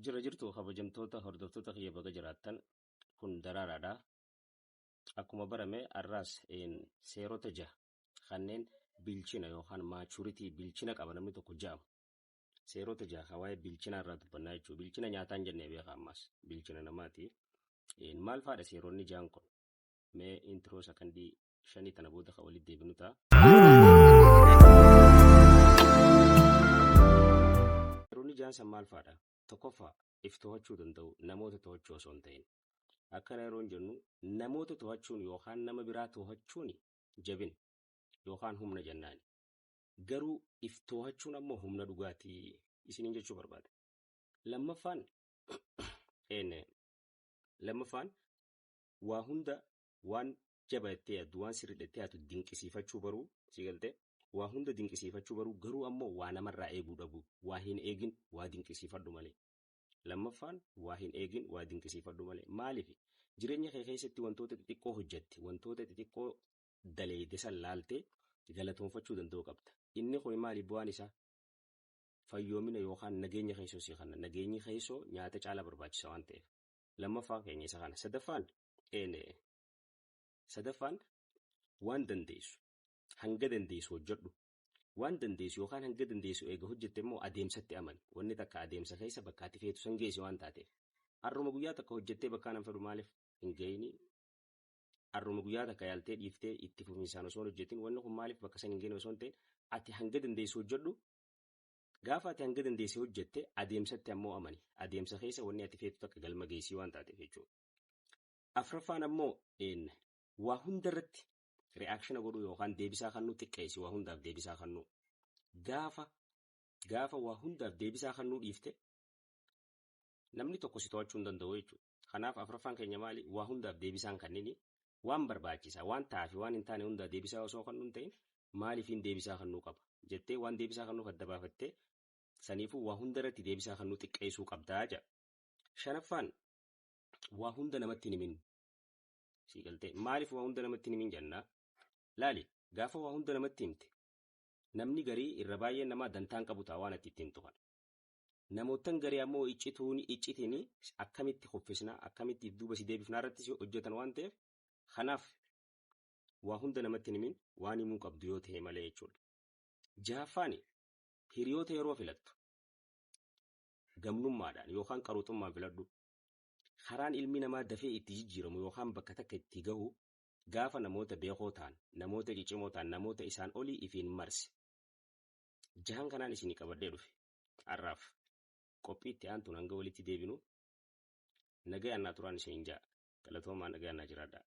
Jira jirtu kabajamtoota hordoftoota kiyya, baga jiraattan. Kun Daraaraadha. Akkuma barame har'aas seerota jaha kanneen bilchina yookaan maturity, bilchina qaba namni tokko ja'amu. Seerota jaha kan waa'ee bilchinaa irraa dubbannaa jechuudha. Bilchina nyaataan jennee beeka, ammas bilchina namaati. Maal fa'aadha seeronni jahan kun? Mee intro sakandii 5 tana booda kan walitti deebinu ta'a. Seeronni jahan san maal fa'aadha? Tokkoffaa, if to'achuu danda'u, namoota to'achuu osoo hin ta'in. Akkana yeroo jennu, namoota to'achuun yookaan nama biraa to'achuun jabina yookaan humna jennaani. Garuu if to'achuun ammoo humna dhugaatii isiniin jechuu barbaada. Lammaffaan, waa hunda, waan jaba jettee yaaddu, waan sirrii jettee yaaddu dinqisiifachuu baruu, si galtee, waa hunda dinqisiifachuu baruu, garuu ammoo waa namarraa eeguu dhabu. Waa hin eegin, waa dinqisiifadhu malee. Lammaffaan, waa hin eegin, waa dinqisiifadhu malee. Maaliif? Jireenya kee keessatti wantoota xixiqqoo hojjette, wantoota xixiqqoo daleeyde san laaltee galatoonfachuu danda'uu qabda. Inni kun maali bu'aan isaa? Fayyoomina yookaan nageenya keessoo si kanna. Nageenyi keessoo nyaata caalaa barbaachisa waan ta'eef. Lammaffaan keenya isa kana. Sadaffaan, waan dandeessu hanga dandeessu hojjedhu. Waan dandeessu yookaan hanga dandeessu eega hojjette immoo adeemsatti amani. Wanni takka adeemsa keessa bakka ati feetu san geessi waan taateef. Har'uma guyyaa takka hojjettee bakka nan fedhu maaliif hin gahini? Har'uma guyyaa takka yaaltee dhiiftee itti fufinsaan osoo hin hojjetin, wanni kun maaliif bakka san hin geenye osoo hin ta'in, ati hanga dandeessu hojjedhu. Gaafa ati hanga dandeesse hojjette, adeemsatti ammoo amani. Adeemsa keessa wanni ati feetu takka galma geessii waan taateef jechuudha. Afraffaan ammoo, waa hundarratti reaction godhuu yookaan deebisaa kennuu xiqqeessi, waa hundaaf deebisaa kennuu. Gaafa waa hundaaf deebisaa kennuu dhiifte, namni tokko si to'achuu hin danda'u jechuudha. Kanaaf afraffaan keenya maali? Waa hundaaf deebisaan kannini waan barbaachisaa, waan ta'aa fi waan hin taane hundaa deebisaa osoo kennuu hin ta'in, maaliifin deebisaa kennuu qaba jettee waan deebisaa kennuuf adda baafattee, saniifuu waa hundarratti deebisaa kennuu xiqqeessuu qabdaa jedha. Shanaffaan, waa hunda namatti hin himin. Sii galtee? Maaliif waa hunda namatti hin himin jennaa? Laali, gaafa waa hunda namatti himte, namni garii, irra baay'een namaa dantaan qabu ta'a waan ati itti himtu kana. Namoottan garii ammoo iccituun iccitiin akkamitti kuffisnaa, akkamitti duuba si deebifnaa irratti si hojjetan waan ta'eef, kanaaf waa hunda namatti hin himin, waan himuu qabdu yoo ta'e malee jechuudha. Jahaffaan, hiriyoota yeroo filattu gamnummaadhaan yookaan qaruuxummaan filadhu. Karaan ilmi namaa dafee itti jijjiiramu yookaan bakka takka itti gahu gaafa namoota beekoo ta'an, namoota ciccimoo ta'an, namoota isaan olii ifiin marse. Jahan kanaan isinii qabadhee dhufe. Har'aaf qophii itti aantuun hanga walitti deebinu, nagayaan naa turaan isiniin ja'a. Galatoomaa, nagayaan naa jiraadhaa.